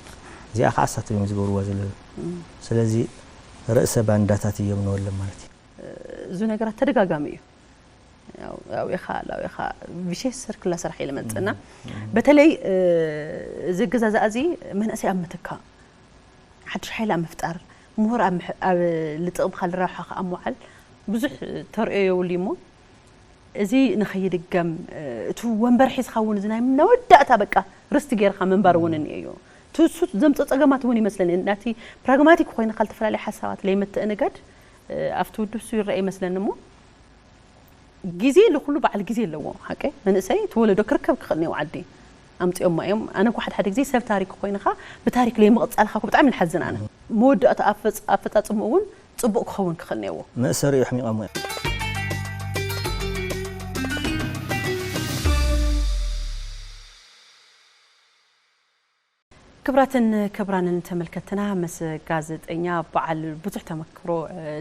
እዚኣ ከዓ እሳቶም እዮም ዝገብርዋ ዘለዉ። ስለዚ ርእሰ ባንዳታት እዮም ንበሎም ማለት እዩ። እዚ ነገራት ተደጋጋሚ እዩ። ያው ያው ኢኻ ላው ኢኻ ቪሸስ ሰርክል እናሰራሕ ኢለ መፅእና በተለይ እዚ ኣገዛዝኣ እዚ መንእሰይ ኣብ ምትካእ ሓድሽ ሓይሊ ኣብ ምፍጣር ምሁር ኣብ ምሕ- ኣብ ልጥቕምካ ልረብሓኻ ኣብ ምውዓል ብዙሕ ተርእዮ የብሉ እሞ እዚ ንኸይድገም እቲ ወንበር ሒዝካ እውን እዚ ናይ መወዳእታ በቃ ርስቲ ጌርካ ምንባር እውን እኒኦ እዩ። እቲ እሱ ዘምፅኦ ፀገማት እውን ይመስለኒ ናቲ ፕራግማቲክ ኮይንካ ዝተፈላለዩ ሓሳባት ለይምትእንጋድ ኣብቲ ውድብ እሱ ይረአ ይመስለኒ እሞ ግዜ ንኩሉ በዓል ግዜ ኣለዎ ሓቀይ መንእሰይ እቲ ወለዶ ክርከብ ክኽእል እኒኦ ዓዲ ኣምፅኦማ እዮም ኣነ እኳ ሓደ ሓደ ግዜ ሰብ ታሪክ ኮይንካ ብታሪክ ለይምቕፃልካ እኮ ብጣዕሚ ንሓዝን ኣነ መወዳእታ ኣፈፃፅምኡ እውን ፅቡቕ ክኸውን ክኽእል እኒኦዎ። መእሰሪኡ ኣሕሚቖሞ እዮም። ክብራትን ክብራንን ተመልከትና ምስ ጋዜጠኛ በዓል ብዙሕ ተመክሮ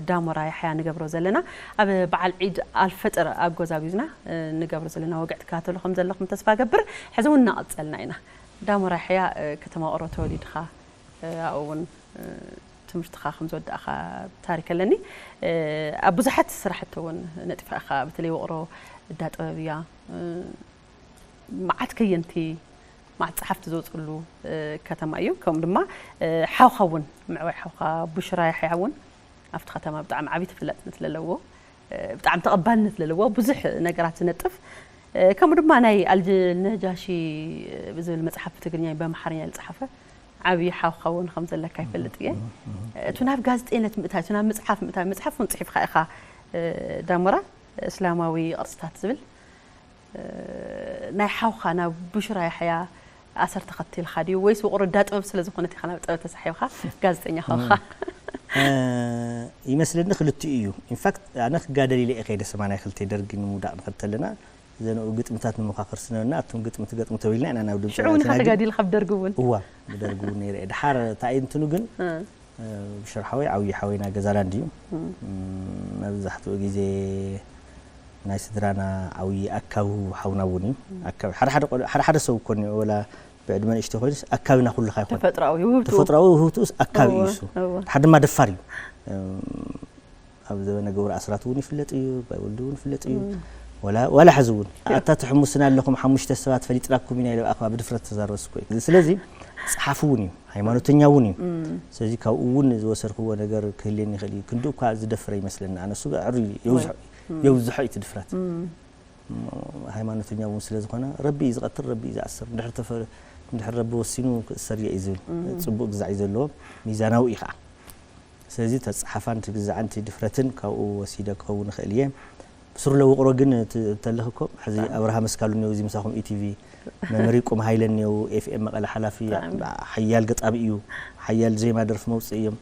ዳሞራ ያሕያ ንገብሮ ዘለና ኣብ በዓል ዒድ ኣልፈጥር ኣጎዛቢዝና ንገብሮ ዘለና ወግዕ ትከታተሉ ከም ዘለኹም ተስፋ ገብር። ሕዚ እውን እናቐፀልና ኢና። ዳሞራ ያሕያ ከተማ ውቕሮ ተወሊድኻ ኣብኡ እውን ትምህርትኻ ከም ዝወዳእኻ ታሪክ ኣለኒ። ኣብ ብዙሓት ስራሕቲ እውን ነጢፍካ ኢኻ በተለይ ውቕሮ እዳ ጥበብ እያ። መዓት ከየንቲ መዓት ጸሓፍቲ ዝወፅሉ ከተማ እዩ። ከምኡ ድማ ሓውካ እውን ምዕባይ ሓውካ ቡሽራ ያሕያ እውን ኣብቲ ከተማ ብጣዕሚ ዓብዪ ተፈላጥነት ለለዎ ብጣዕሚ ተቐባልነት ለለዎ ብዙሕ ነገራት ዝነጥፍ ከምኡ ድማ ናይ ኣልነጃሺ ብዝብል መፅሓፍ ብትግርኛ በምሓርኛ ዝፀሓፈ ዓብዪ ሓውካ እውን ከም ዘለካ ይፈልጥ እየ። እቱ ናብ ጋዜጠነት ምእታይ እቱ ናብ መፅሓፍ ምእታይ መፅሓፍ እውን ፅሒፍካ ኢኻ ዳሞራ እስላማዊ ቅርፅታት ዝብል ናይ ሓውካ ናብ ቡሽራ ያሕያ ኣሰር ተኸቲልካ ድዩ ወይስ ውቕሮ እዳ ጥበብ ስለ ዝኾነት ኢኻ ናብ ጥበብ ተሳሒብካ ጋዜጠኛ ኮንካ? ይመስለኒ ክልቲኡ እዩ። ኢንፋክት ኣነ ክጋደል ኢለ እየ ከይደ ሰማንያ ክልተ ደርጊ ንምውዳቕ ንኸድ ተለና ዘንኡ ግጥምታት ንመኻኽር ስነና ኣቱም ግጥሚ ትገጥሙ ተቢልና ኢና ናብ ድምፂ ሽዑ እውን ኢኻ ተጋዲልካ ብደርጊ እውን? እዋ ብደርጊ እውን ነይረ እየ። ድሓር እንታይ እንትኑ ግን ብሽር ሓወይ ዓብዪ ሓወይና ገዛላንድ እዩ። መብዛሕትኡ ግዜ ናይ ስድራና ዓብዪ ኣካቢ ሓውና እውን እዩ። ኣካቢ ሓደ ሓደ ቆልዑ ሓደ ሓደ ሰብ እኮ እኒኦ ወላ ብዕድመ ንእሽቶ ኮይኑስ ኣካብና ኩልኻ ይኾን። ተፈጥሮኣዊ ውህብትኡ። ተፈጥሮኣዊ ውህብትኡስ ኣካቢ እዩ እሱ። ሓደ ድማ ደፋር እዩ። ኣብ ዘበነ ገብሩ ኣስራት እውን ይፍለጥ እዩ፣ ኣባይ ወልዱ እውን ይፍለጥ እዩ። ዋላ ዋላ ሕዚ እውን ኣታ ትሕሙስና ኣለኹም ሓሙሽተ ሰባት ፈሊጥናኩም ኢና ኢለ ብኣኽባ ብድፍረት ተዛረበስ እኮ እዩ። ስለዚ ጸሓፊ እውን እዩ። ሃይማኖተኛ እውን እዩ። ስለዚ ካብኡ እውን ዝወሰድክዎ ነገር ክህልየኒ ይኽእል እዩ። ክንዲ እኳ ዝደፍረ ይመስለኒ። ኣነ እሱ ኣዕሩ የብዝሖ የብዝሖ እዩ እቲ ድፍረት። ሃይማኖተኛ እውን ስለ ዝኾነ ረቢ እዩ ዝቐትል፣ ረቢ እዩ ዝኣስር። እንድሕር ተፈ- እንድሕር ረቢ ወሲኑ ክእሰር እየ እዩ ዝብል። ጽቡቕ ግዛዕ እዩ ዘለዎ፣ ሚዛናዊ እዩ ከዓ። ስለዚ ተፀሓፋን ትግዛዕን ድፍረትን ካብኡ ወሲደ ክኸውን ይኽእል እየ። ብስሩ ለውቕሮ ግን ተልኽ እኮ ሕዚ ኣብርሃ መስካሉ እኒው እዚ ምሳኹም ኢቲቪ መምህር ይቁም ሃይለ እኒው ኤፍኤም መቐለ ሓላፊ ሓያል ገጣሚ እዩ። ሓያል ዜማ ደርፊ መውፅእ እዮም።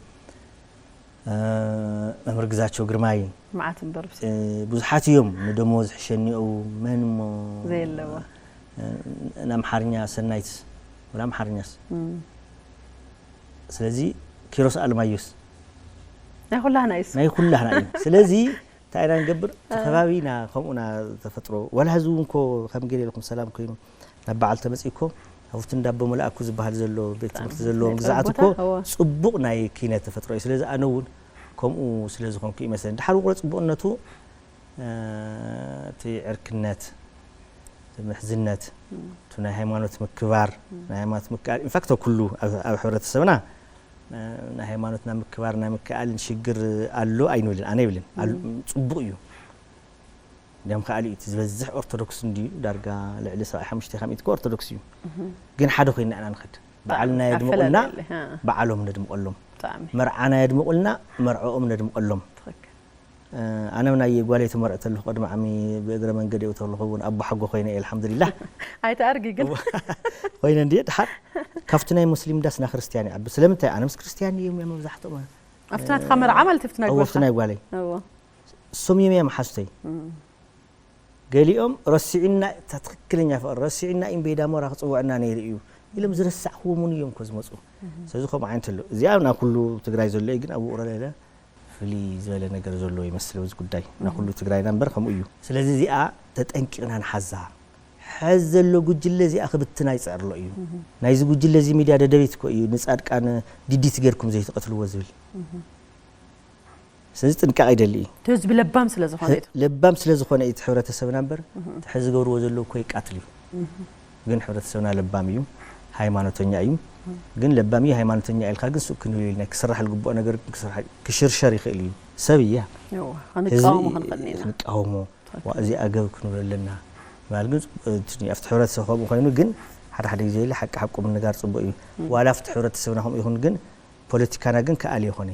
መምህር ግዛቸው ግርማይ መዓት እምበር ብዙሓት እዮም። ንደሞዝ ሕሸኒኡ መን እሞ ዘየለዎ ንኣምሓርኛ ሰናይት ወላ ኣምሓርኛስ ስለዚ ኪሮስ ኣለማዮስ ናይ ኩላህና እዩ ናይ ኩላህና እዩ። ስለዚ እንታይ ኢና ንገብር? እቲ ከባቢና ከምኡና ተፈጥሮ ዋላ ህዝቢ እውን ኮ ከም ገለ ኢልኩም ሰላም ኮይኑ ናብ በዓል ተመፂእ እኮ ኣብቲ እንዳቦ መላእኩ ዝበሃል ዘሎ ቤት ትምህርቲ ዘለዎም ግዛዓት እኮ ፅቡቕ ናይ ኪነት ተፈጥሮ እዩ። ስለዚ ኣነ እውን ከምኡ ስለ ዝኾንኩ ይመስለኒ ድሓር ውቕሮ ፅቡቕነቱ እቲ ዕርክነት፣ እቲ ምሕዝነት፣ እቲ ናይ ሃይማኖት ምክባር፣ ናይ ሃይማኖት ምክኣል ኢንፋክት ኩሉ ኣብ ሕብረተሰብና ናይ ሃይማኖትና ምክባር ናይ ምክኣልን ሽግር ኣሎ ኣይንብልን፣ ኣነ ይብልን። ጽቡቕ እዩ። እንዲያም ከኣሊ እቲ ዝበዝሕ ኦርቶዶክስ እንድዩ ዳርጋ ልዕሊ ሰብዓይ ሓሙሽተ ካብ ሚእቲ ኦርቶዶክስ እዩ። ግን ሓደ ኮይና ኢና ንኸድ። በዓልና የድምቑልና፣ በዓሎም ነድምቐሎም። መርዓና የድምቑልና፣ መርዓኦም ነድምቐሎም። ኣነ ናይ ጓለይ ትመርዕ ተለኹ ቅድሚ ዓሚ ብእግረ መንገድ የው ተለኹ እውን ኣቦ ሓጎ ኮይነ እየ ኣልሓምዱሊላህ። ኣይተኣርጊ ግን ኮይነ እንዲ ድሓር ካብቲ ናይ ሙስሊም ዳስ ና ክርስቲያን ይዓቢ። ስለምንታይ ኣነ ምስ ክርስቲያን እዮም እዮም መብዛሕትኦም ኣብቲ ናትካ መርዓ ማለት ኣብቲ ናይ ኣብቲ ናይ ጓለይ እዎ እሶም እዮም እዮም ሓዝተይ ገሊኦም ረሲዑና እታ ትክክለኛ ፍቅሪ ረሲዑና ኢምቤዳ ሞራ ክፅውዕና ነይሩ እዩ ኢሎም ዝረሳዕክዎም እውን እዮም እኮ ዝመፁ። ስለዚ ከምኡ ዓይነት ኣሎ። እዚኣ ናብ ኩሉ ትግራይ ዘሎ እዩ፣ ግን ኣብ ውቅሮ ለለ ፍልይ ዝበለ ነገር ዘሎ ይመስል ኣብዚ ጉዳይ። ናብ ኩሉ ትግራይና እምበር ከምኡ እዩ። ስለዚ እዚኣ ተጠንቂቕና ንሓዛ። ሕዚ ዘሎ ጉጅለ እዚኣ ክብትና ይፅዕር ኣሎ እዩ። ናይዚ ጉጅለ እዚ ሚድያ ደደቢት እኮ እዩ ንፃድቃን ዲዲት ገርኩም ዘይትቐትልዎ ዝብል። ስለዚ ጥንቃቄ ይደሊ እዩ። እቲ ህዝቢ ለባም ስለ ዝኾነ እዩ። ለባም ስለ ዝኾነ እዩ እቲ ሕብረተሰብና እምበር እቲ ሕዚ ዝገብርዎ ዘለዉ እኮ ይቃትል እዩ። ግን ሕብረተሰብና ለባም እዩ፣ ሃይማኖተኛ እዩ። ግን ለባም እዩ፣ ሃይማኖተኛ ኢልካ ግን ሱቅ ክንብል ኢልና ክስራሕ ዝግብኦ ነገር ግን ክስራሕ ክሽርሸር ይኽእል እዩ። ሰብ እያ። እዋ፣ ክንቃወሞ ክንኽእል ኢና። ክንቃወሞ ዋ፣ እዚ ኣገብ ክንብል ኣለና። ማለት ግን እቲ ኣብቲ ሕብረተሰብ ከምኡ ኮይኑ ግን ሓደ ሓደ ግዜ ኢለ ሓቂ ሓቁ ምንጋር ጽቡቅ እዩ። ዋላ ኣብቲ ሕብረተሰብና ከምኡ ይኹን ግን ፖለቲካና ግን ከኣል ይኾነ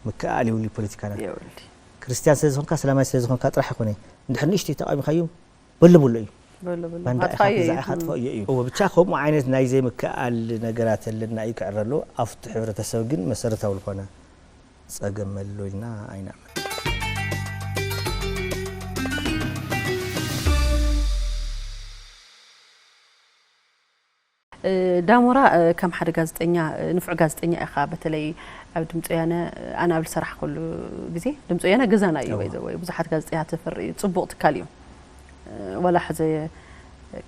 ምክኣል ይውሊ ፖለቲካና የውልዲ ክርስቲያን ስለ ዝኾንካ ሰላማይ ስለ ዝኾንካ ጥራሕ ይኾነ እንድሕር ንእሽተይ ተቃሚኻዩ በሎ በሎ እዩ በሎ በሎ ባንዳ ኢኻ ኣጥፋዮ እዩ። ክዛዕ ኢኻ ጥፋዮ እዩ እዎ ብቻ ከምኡ ዓይነት ናይ ዘይምክኣል ነገራት ኣለና እዩ ክዕረሎ ኣብቲ ሕብረተሰብ ግን መሰረታዊ ዝኾነ ጸገም ኣሎ ኢልና ኣይናምን ዳሞራ ከም ሓደ ጋዜጠኛ ንፉዕ ጋዜጠኛ ኢኻ በተለይ ኣብ ድምፂ ወያነ ኣነ ኣብ ዝሰራሕኩሉ ግዜ ድምፂ ወያነ ገዛና እዩ ወይ ወይ ብዙሓት ጋዜጠኛታት ተፈሪ እዩ ፅቡቕ ትካል እዩ ዋላ ሕዚ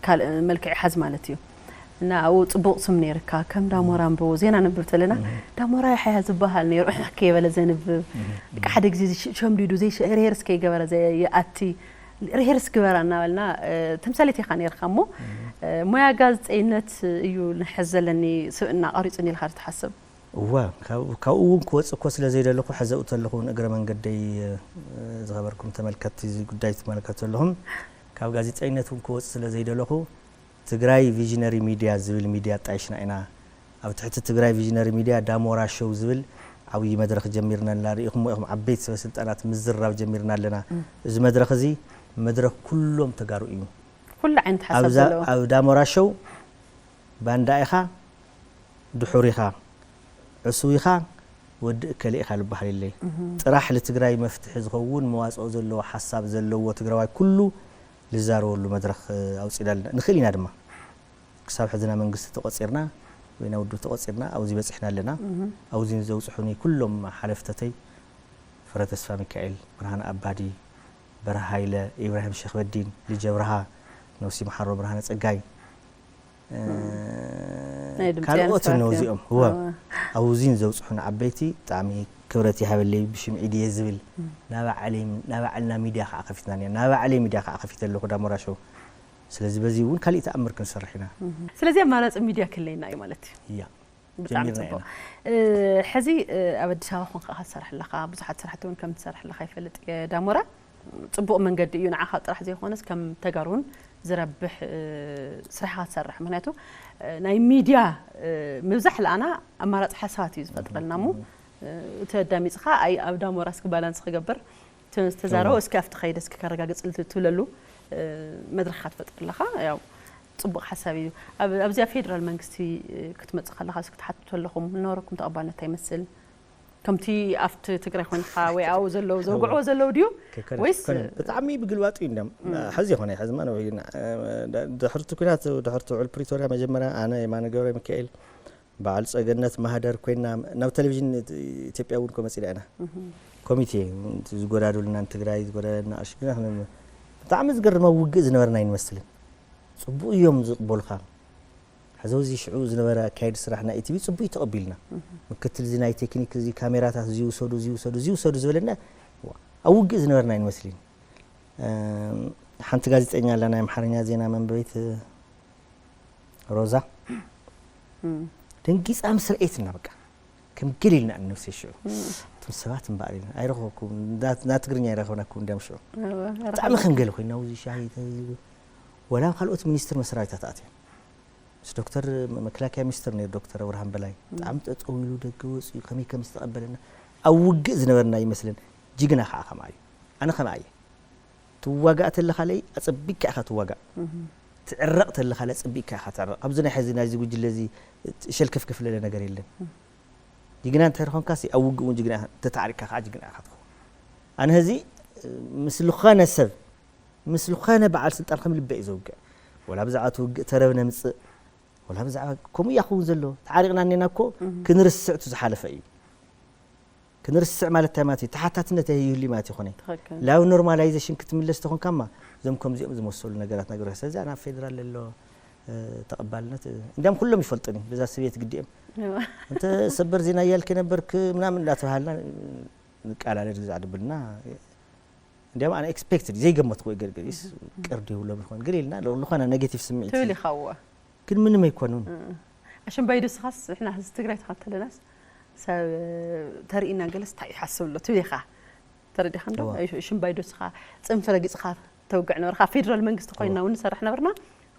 ካልእ መልክዕ ይሓዝ ማለት እዩ እና ኣብኡ ፅቡቕ ስም ነይርካ ከም ዳሞራ ንብቦ ዜና ነብብ ተለና ዳሞራ ይሓያ ዝበሃል ነይሩ ከየበለ ዘንብብ በቃ ሓደ ግዜ ሸምዲዱ ርሄርስ ከይገበረ ይኣቲ ርሄርስ ግበራ እናበልና ተምሳሌት ኢኻ ነይርካ እሞ ሞያ ጋዜጠይነት እዩ ንሕዝ ዘለኒ ስብእና ቀሪፁኒ ኢልካ ትሓስብ እዋ ካብኡ እውን ክወፅእ እኮ ስለ ዘይደለኹ ሕዘኡ ተለኹ እውን እግረ መንገደይ ዝኸበርኩም ተመልከትቲ እዚ ጉዳይ ትመልከቱ ዘለኹም ካብ ጋዜጠይነት እውን ክወፅእ ስለ ዘይደለኹ ትግራይ ቪዥነሪ ሚድያ ዝብል ሚድያ ኣጣይሽና ኢና ኣብ ትሕቲ ትግራይ ቪዥነሪ ሚድያ ዳሞራ ሾው ዝብል ዓብዪ መድረኽ ጀሚርና ኣለና ርኢኹሞ ኢኹም ዓበይቲ ሰበ ስልጣናት ምዝርራብ ጀሚርና ኣለና እዚ መድረኽ እዚ መድረኽ ኩሎም ተጋሩ እዩ ኩሉ ዓይነት ሓሳብ ዘለዎ ኣብ ዳሞራ ሾው ባንዳ ኢኻ ድሑር ኢኻ ዕሱብ ኢኻ ወዲ እከለ ኢኻ ልበሃል የለይ ጥራሕ ልትግራይ መፍትሒ ዝኸውን መዋፅኦ ዘለዎ ሓሳብ ዘለዎ ትግራዋይ ኩሉ ልዛረበሉ መድረኽ ኣውፂና ኣለና ንኽእል ኢና ድማ ክሳብ ሕዝና መንግስቲ ተቆፂርና ወይ ናብ ውድብ ተቆፂርና ኣብዚ በፂሕና ኣለና ኣብዚ ዘውፅሑኒ ኩሎም ሓለፍተተይ ፍረ ተስፋ ሚካኤል ብርሃነ ኣባዲ በርሃ ሃይለ ኢብራሂም ሸኽበዲን ልጅ ኣብርሃ ነብሲ መሓሮ ብርሃነ ፀጋይ ካልኦት እነው እዚኦም እወ ኣብዚን ዘውፅሑን ዓበይቲ ብጣዕሚ ክብረት ይሃበለይ ብሽም ዒድየ ዝብል ናባዕልና ሚድያ ከዓ ከፊትና ና ናባዕለይ ሚድያ ከዓ ከፊተ ኣለኹ ዳሞራ ሾው ስለዚ በዚ እውን ካሊእ ተኣምር ክንሰርሕ ኢና ስለዚ ኣማራፂ ሚድያ ክህለየና እዩ ማለት እዩ እያ ብጣዕሚ ጀሚርና ፅቡቅ ኢና ሕዚ ኣብ ኣዲስ ኣበባ ኮንካ ክትሰርሕ ኣለካ ብዙሓት ስራሕቲ እውን ከም ትሰርሕ ኣለካ ይፈልጥ እየ ዳሞራ ፅቡቅ መንገዲ እዩ ንዓኻ ጥራሕ ዘይኮነስ ከም ተጋሩን ዝረብሕ ስራሕካ ትሰርሕ። ምክንያቱ ናይ ሚድያ ምብዛሕ ለኣና ኣማራፂ ሓሳባት እዩ ዝፈጥረልና። እሞ እቲ ኣዳሚፅካ ኣይ ኣብ ዳሞራ እስኪ ባላንስ ክገብር፣ እቲ ዝተዛረቦ እስኪ ኣብቲ ከይደ እስኪ ከረጋግፅ ትብለሉ መድረክካ ትፈጥር ኣለካ። ያው ፅቡቅ ሓሳብ እዩ። ኣብዚኣ ፌደራል መንግስቲ ክትመፅ ከለካ እስኪ ክትሓትቱ ኣለኹም፣ ዝነበረኩም ተቐባልነት እንታይ ይመስል? ከምቲ ኣብቲ ትግራይ ኮይንካ ወይ ኣብኡ ዘለዉ ዘውግዕዎ ዘለዉ ድዩ ወይስ? ብጣዕሚ ብግልባጡ እዩ። እንደም ሕዚ ይኾነ ሕዚ ማ ነዊሕ ድሕርቲ ኩናት ድሕርቲ ውዕል ፕሪቶርያ መጀመርያ ኣነ የማነ ገብረ ሚካኤል በዓል ፀገነት ማህደር ኮይና ናብ ቴሌቪዥን ኢትዮጵያ እውን ኮመፂና ኢና። ኮሚቴ ዝጎዳዱልና ንትግራይ ዝጎዳደልና ኣሽ ብጣዕሚ ዝገርመ ውግእ ዝነበርና ኣይንመስልን። ፅቡቅ እዮም ዝቕበሉካ። ሕዚ እዚ ሽዑ ዝነበረ ኣካየዲ ስራሕ ናይ ኢቲቪ ፅቡቅ ተቐቢልና። ምክትል እዚ ናይ ቴክኒክ እዚ ካሜራታት እዚ ውሰዱ እዚ ውሰዱ እዚ ውሰዱ ዝበለና ኣብ ውግእ ዝነበርና ኣይንመስልን። ሓንቲ ጋዜጠኛ ኣላ ናይ ኣምሓርኛ ዜና መንበቢት ሮዛ ደንጊፃ ምስ ረኤትና በቃ ከም ገለ ኢልና ንነብሰይ ሽዑ እቶም ሰባት እምበኣር ኢልና ኣይረኸብኩም ና ትግርኛ ኣይረኸብናኩም እንዲያም ሽዑ ብጣዕሚ ከም ገለ ኮይና ውዚ ሻሂ ወላ ካልኦት ሚኒስትር መስራዊታት ኣትዮም ምስ ዶክተር መከላከያ ሚኒስትር ነይሩ ዶክተር ኣብርሃም በላይ ብጣዕሚ ጠጠው ኢሉ ደገ ወፂኡ ከመይ ከም ዝተቐበለና ኣብ ውግእ ዝነበርና ይመስለን ጅግና ከዓ ከምኣ እዩ ኣነ ከምኣ እየ ትዋጋእ ተለኻ ለይ ኣፀቢቅካ ኢኻ ትዋጋእ ትዕረቕ ተለኻ ለይ ኣፀቢቅካ ኢኻ ትዕረቕ ኣብዚ ናይ ሕዚ ናይዚ ጉጅለ እዚ ሸልከፍከፍ ለለ ነገር የለን ጅግና እንተኾንካ ሲ ኣብ ውግእ እውን ጅግና ኢኻ እንተተዓሪቅካ ከዓ ጅግና ኢኻ ትኸውን ኣነ ሕዚ ምስ ዝኾነ ሰብ ምስ ዝኾነ በዓል ስልጣን ከም ልበ እዩ ዘውግዕ ወላ ብዛዕባ እቲ ውግእ ተረብ ነምፅእ ወላ ብዛዕባ ከምኡ እያ ክኸውን ዘሎ ተዓሪቕና እኔና እኮ ክንርስዕ እቲ ዝሓለፈ እዩ ክንርስዕ ማለት እንታይ ማለት እዩ ተሓታትነት ይህሉ ማለት ይኾነ ላብ ኖርማላይዜሽን ክትምለስ ተኾንካማ እዞም ከምዚኦም ዝመሰሉ ነገራት ነገሩ ስለዚ ናብ ፌደራል ዘሎ ተቐባልነት እንዲያም ኩሎም ይፈልጡኒ በዛ ስብየት ግዲኦም እንተ ሰበር ዜና እያልክ ነበርክ ምናምን እንዳተባሃልና ንቃላለድ ግዛዕ ድብልና እንዲያም ኣነ ኤክስፔክትድ ዘይገመትኩ ወይ ገርገሪስ ቅርዲ ይብሎም ይኾን ግን ኢልና ዝኾነ ኔጌቲቭ ስምዒት ትብል ኢኻ እወ ግን ምንም ኣይኮኑን ኣሽምባይዶ ስኻስ ንሕና ህዝቢ ትግራይ ተኸተለናስ ሰብ ተርእና ገለስ እንታይ ይሓስብ ኣሎ ትብል ኢኻ ተረዲኻ እንዶ ሽምባይዶ ስኻ ፅንፍ ረጊፅኻ ተውግዕ ነበርካ ፌደራል መንግስቲ ኮይና እውን ንሰርሕ ነበርና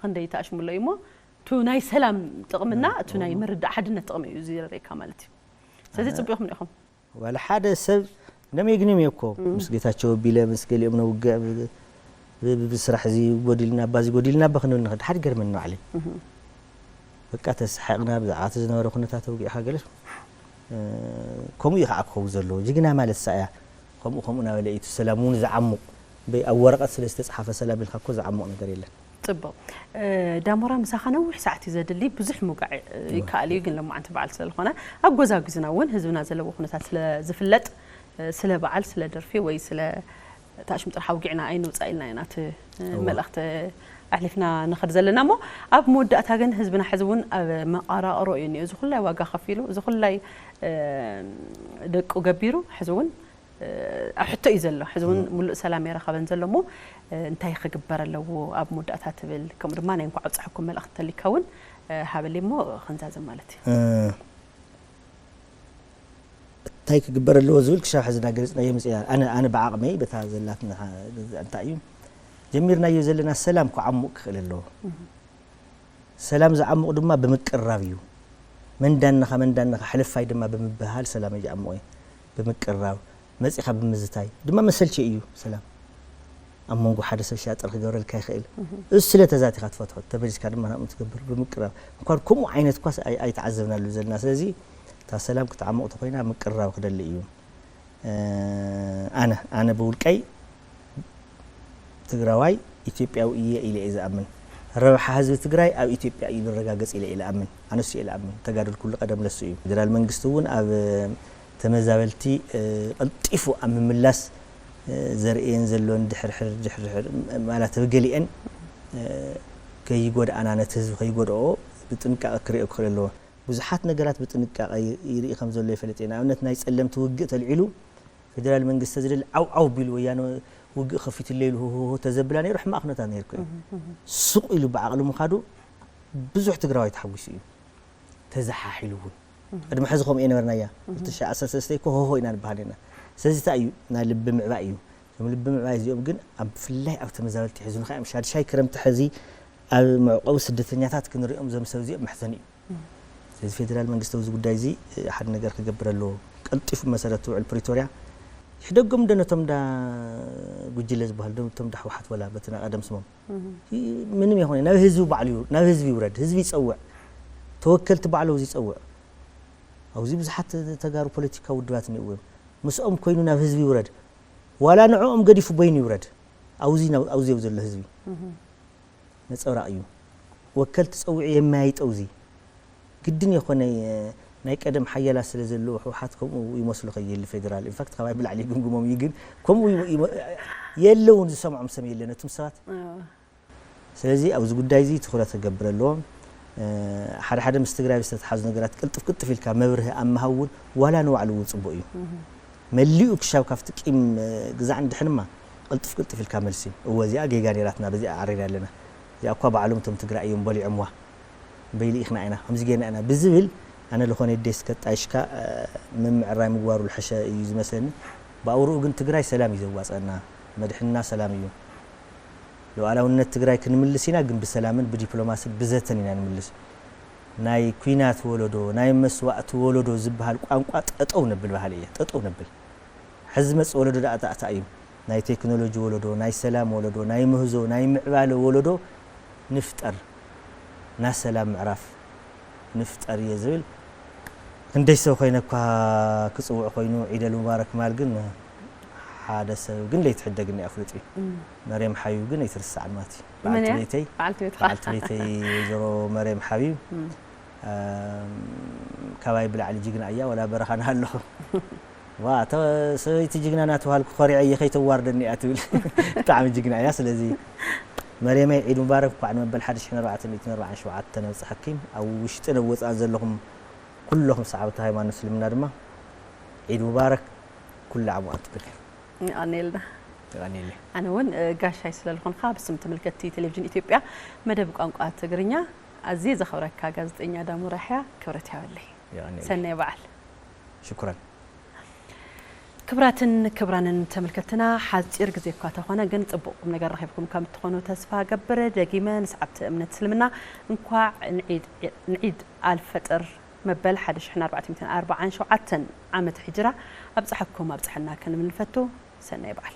ክንደይ ተኣሽሙሎ እዩ እሞ እቲ ናይ ሰላም ጥቕምና እቲ ናይ ምርዳእ ሓድነት ጥቕሚ እዩ ዝረርእካ ማለት እዩ ስለዚ ፅቡቅ ኢኹም ኢኹም ዋላ ሓደ ሰብ ነመግንም እኮ ምስ ጌታቸው ኣቢለ ምስ ገሊኦም ነውግዕ ብስራሕ እዚ ጎዲልና ባዚ ጎዲልና በክንብል ንኸድ ሓደ ገርመኒ ባዕለይ በቃ ተሰሓቅና ብዛዕባ እቲ ዝነበረ ኩነታት ተውጊዕካ ገለ ከምኡ እዩ ከዓ ክኸውን ዘለዎ ጅግና ማለት ሳእያ ከምኡ ከምኡ ናበለ እዩ ሰላም እውን ዝዓሙቕ በይ ኣብ ወረቐት ስለ ዝተፅሓፈ ሰላም ኢልካ እኮ ዝዓሙቕ ነገር የለን ፅቡቕ ዳሞራ ምሳኻ ነዊሕ ሰዓት እዩ ዘድሊ ብዙሕ ምውጋዕ ይከኣል እዩ ግን ለማዓንቲ በዓል ስለዝኾነ ኣብ ጎዛጉዝና እውን ህዝብና ዘለዎ ኩነታት ስለዝፍለጥ ስለ በዓል ስለ ደርፊ ወይ ስለ ታሽም ጥራሕ ኣውጊዕና ኣይንውፃእ ኢልና ኢና እቲ መልእኽቲ ኣሕሊፍና ንኸድ ዘለና እሞ ኣብ መወዳእታ ግን ህዝብና ሕዚ እውን ኣብ መቃራቕሮ እዩ እኒኦ እዚ ኩላይ ዋጋ ከፊሉ እዚ ኩላይ ደቁ ገቢሩ ሕዚ እውን ኣብ ሕቶ እዩ ዘሎ ሕዚ እውን ሙሉእ ሰላም የረኸበን ዘሎ እሞ እንታይ ክግበር ኣለዎ ኣብ መወዳእታ ትብል ከምኡ ድማ ናይ እንኳዕ ኣብፀሐኩም መልእኽቲ እንተሊካ እውን ሃበሊ እሞ ክንዛዘም ማለት እዩ እንታይ ክግበር ኣለዎ ዝብል ክሻብ ሕዚ እናገለፅናዮ መፅና ኣነ ኣነ ብዓቕመይ በታ ዘላትና እንታይ እዩ ጀሚርናዮ ዘለና ሰላም ክዓሙቕ ክኽእል ኣለዎ ሰላም ዝዓሙቕ ድማ ብምቅርራብ እዩ መንዳንኻ መንዳንኻ ሕልፋይ ድማ ብምብሃል ሰላም ይዓሙቕ እዩ ብምቅርራብ መፂኻ ብምዝታይ ድማ መሰልቸ እዩ ሰላም ኣብ መንጎ ሓደ ሰብ ሻጥር ክገብረልካ ይኽእል እሱ ስለ ተዛቲኻ ትፈትሖ ተበሊስካ ድማ ናብኡ ትገብር ብምቅራብ እንኳን ከምኡ ዓይነት ኳስ ኣይተዓዘብናሉ ዘለና ስለዚ እታ ሰላም ክትዓምቕ ተኮይና ምቅርራብ ክደሊ እዩ ኣነ ኣነ ብውልቀይ ትግራዋይ ኢትዮጵያዊ እየ ኢለ እየ ዝኣምን ረብሓ ህዝቢ ትግራይ ኣብ ኢትዮጵያ እዩ ዝረጋገፅ ኢለ እየ ዝኣምን ኣነሱ እየ ዝኣምን ተጋደልኩሉ ቀደም ለሱ እዩ ፌደራል መንግስቲ እውን ኣብ ተመዛበልቲ ቀልጢፉ ኣብ ምምላስ ዘርእየን ዘሎን ድሕርሕር ድሕርሕር ማለት ኣብ ገሊአን ከይጎድኣና ነቲ ህዝቢ ከይጎድኦ ብጥንቃቐ ክርእዮ ክኽእል ኣለዎ። ብዙሓት ነገራት ብጥንቃቐ ይርኢ ከም ዘሎ ይፈልጥ እየ። ንኣብነት ናይ ጸለምቲ ውግእ ተልዒሉ ፌደራል መንግስቲ ተዝደሊ ዓው ዓው ቢሉ ወያነ ውግእ ከፊቱለይ ኢሉ ህውህው ተዘብላ ነይሩ ሕማቕ ኩነታት ነይሩ እኮ እዩ። ሱቕ ኢሉ ብዓቕሊ ምኻዱ ብዙሕ ትግራዋይ ተሓጒሱ እዩ። ተዘሓሒሉ እውን ቅድሚ ሕዚ ከምኡ የነበርናያ ክልተ ሽሕ ዓሰርተ ሰለስተ እኮ ሆሆ ኢና ንበሃል ነርና። ስለዚ እንታይ እዩ ናይ ልቢ ምዕባይ እዩ። እቶም ልቢ ምዕባይ እዚኦም ግን ኣብ ብፍላይ ኣብ ተመዛበልቲ ይሕዝኑኻ እዮም። ሻድሻይ ክረምቲ ሕዚ ኣብ መዕቆቢ ስደተኛታት ክንሪኦም እዞም ሰብ እዚኦም መሕዘኒ እዩ። ስለዚ ፌደራል መንግስቲ ኣብዚ ጉዳይ እዚ ሓደ ነገር ክገብር ኣለዎ። ቀልጢፉ መሰረት ትውዕል ፕሪቶርያ ይሕደጎም ዶ ነቶም ዳ ጉጅለ ዝበሃል ዶ ነቶም ዳ ህወሓት ወላ በቲ ናይ ቀደም ስሞም ምንም ይኹን ናብ ህዝቢ ባዕሉ ይው- ናብ ህዝቢ ይውረድ። ህዝቢ ይፀውዕ። ተወከልቲ ባዕሉ ኣብዚ ይፀውዕ። ኣብዚ ብዙሓት ተጋሩ ፖለቲካ ውድባት እኒእው እዮም። ምስኦም ኮይኑ ናብ ህዝቢ ይውረድ። ዋላ ንዕኦም ገዲፉ በይኑ ይውረድ። ኣብዚ ናብ- ኣብዚ ኣብ ዘሎ ህዝቢ ነፀብራቕ እዩ። ወከልቲ ፀዊዑ የመያይጠው እዚ ግድን የኾነ። ናይ ቀደም ሓያላት ስለ ዘለዉ ህወሓት ከምኡ ይመስሉ ከየሊ ፌደራል ኢንፋክት ካባይ ብላዕሊ ይግምግሞም እዩ። ግን ከምኡ ይሞ- ይሞ- የለውን ዝሰምዖም ሰብ የለን ነቱም ሰባት። ስለዚ ኣብዚ ጉዳይ እዚ ትኹረት ክገብር ኣለዎም። ሓደ ሓደ ምስ ትግራይ ዝተተሓዙ ነገራት ቅልጥፍ ቅልጥፍ ኢልካ መብርሂ ኣብ ምሃብ እውን ዋላ ንባዕሉ እውን ፅቡቅ እዩ። መሊኡ ክሻብ ካብቲ ቂም ግዛዕ እንድሕንማ ቅልጥፍ ቅልጥፍ ኢልካ መልሲ እወ እዚኣ ጌጋ ነይራትና በዚኣ ዓሪና ኣለና። እዚኣ እኳ ባዕሎም እቶም ትግራይ እዮም በሊዖምዋ። በይልኢኽና ኢና ከምዚ ጌርና ኢና ብዝብል ኣነ ዝኾነ ደስ ከጣይሽካ ምምዕራይ ምግባሩ ልሐሸ እዩ ዝመስለኒ። ብኣውርኡ ግን ትግራይ ሰላም እዩ ዘዋፀና። መድሕንና ሰላም እዩ። ሉዓላውነት ትግራይ ክንምልስ ኢና ግን ብሰላምን ብዲፕሎማስን ብዘተን ኢና ንምልስ። ናይ ኩናት ወለዶ ናይ መስዋእቲ ወለዶ ዝበሃል ቋንቋ ጠጠው ነብል ባህሊ እየ ጠጠው ነብል። ሕዚ ዝመፅእ ወለዶ ደኣ ጣዕታ እዩ። ናይ ቴክኖሎጂ ወለዶ ናይ ሰላም ወለዶ ናይ ምህዞ ናይ ምዕባለ ወለዶ ንፍጠር። ናይ ሰላም ምዕራፍ ንፍጠር እየ ዝብል። ክንደይ ሰብ ኮይነ እኳ ክፅውዕ ኮይኑ ዒደል ሙባረክ ማል ግን ሓደ ሰብ ግን ለይትሕደግኒ ኣፍልጥ እዩ። መርየም ሓዩ ግን ኣይትርሳዕን ማለት እዩ። በዓልቲ ቤተይ በዓልቲ ቤተይ ወይዘሮ መርየም ሓቢብ ካባይ ብላዕሊ ጅግና እያ ወላ በረኻ ናሃለኹ ዋ እተ ሰበይቲ ጅግና ናተባሃልኩ ኮሪዐ እየ ከይተዋርደኒ እያ ትብል። ብጣዕሚ ጅግና እያ። ስለዚ መርየመይ ዒድ ሙባረክ እንኳዕ ንመበል ሓደ ሽሕን ኣርባዕተ ሚእትን ኣርባዓን ሸውዓተን ኣብፀሐኪ። ኣብ ውሽጥን ኣብ ወፃእን ዘለኹም ኩለኹም ሰዓብቲ ሃይማኖት እስልምና ድማ ዒድ ሙባረክ። ኩሉ ዓሙ ኣትብል። የቐንየልና። የቐንየለይ። ኣነ እውን ጋሻይ ስለዝኾንካ ብስም ተመልከትቲ ቴሌቪዥን ኢትዮጵያ መደብ ቋንቋ ትግርኛ ኣዝየ ዘኽብረካ ጋዜጠኛ ዳሙ ራሕያ ክብረት ይሃበለይ። የቐንየለይ። ሰናይ በዓል። ሽኩራን። ክብራትን ክብራንን ተመልከትና ሓፂር ግዜ እኳ ተኾነ ግን ፅቡቕ ቁም ነገር ረኺብኩም ከም ትኾኑ ተስፋ ገብር። ደጊመ ንሰዓብቲ እምነት እስልምና እንኳዕ ንዒድ ኣልፈጥር መበል ሓደ ሽሕን ኣርባዕተ ሚእትን ኣርባዓን ሸውዓተን ዓመተ ሒጅራ ኣብፀሐኩም ኣብፀሐና ክንብል ንፈቱ። ሰናይ በዓል።